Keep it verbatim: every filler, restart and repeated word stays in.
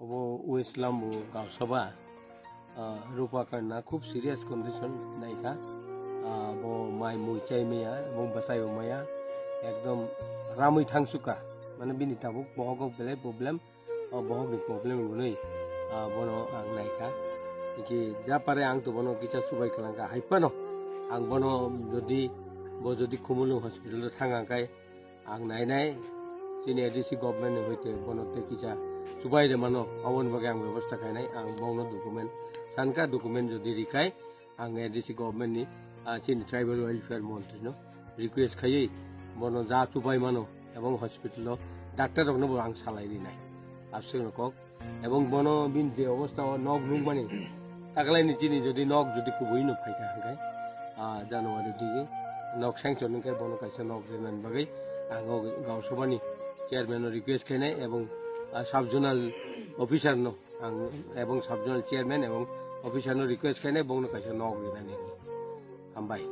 Obo West Lambu Gausaba, ah, Rupa Kanna khub serious condition naikha. Ah, bo mai mui chai maya, bo bwsai bo maya, ekdom ramui thangsuka. Mane bini tabuk bohogo belai problem, o bohokni problem wngnwi, ah, bono ang naikha. Ki ja pare ang to bono kisa subai kwlangkha. Hai phano ang bono jodi, bo jodi Khumulwng hospital o thang ang kai, ang nainai, chini A D C government ni hoite bono tei kisa chubai de mano, aboni bagwi ang bebosta khainai, ang bono document, sanka document jodi rikhai, ang A D C government ni, ah, chini tribal welfare montri no request khaiwi bono ja chubai mano, ebong hospital o doctor rok no bo ang salai rinai. Aswk no kok, ebong bono bin je obostha o nok nukmani, taklai ni chini jodi nok jodi kubui no phaikha hwnkhe, ah, January digi nok sanction hwnkhe bono kaisa nok rinani bagwi ang o Gausabani chairman no request khainai ebong, ah, sub zonal officer no ang ebong sub zonal chairman ebong officer no request khainai bongno kaisa nok rinani. Hambai.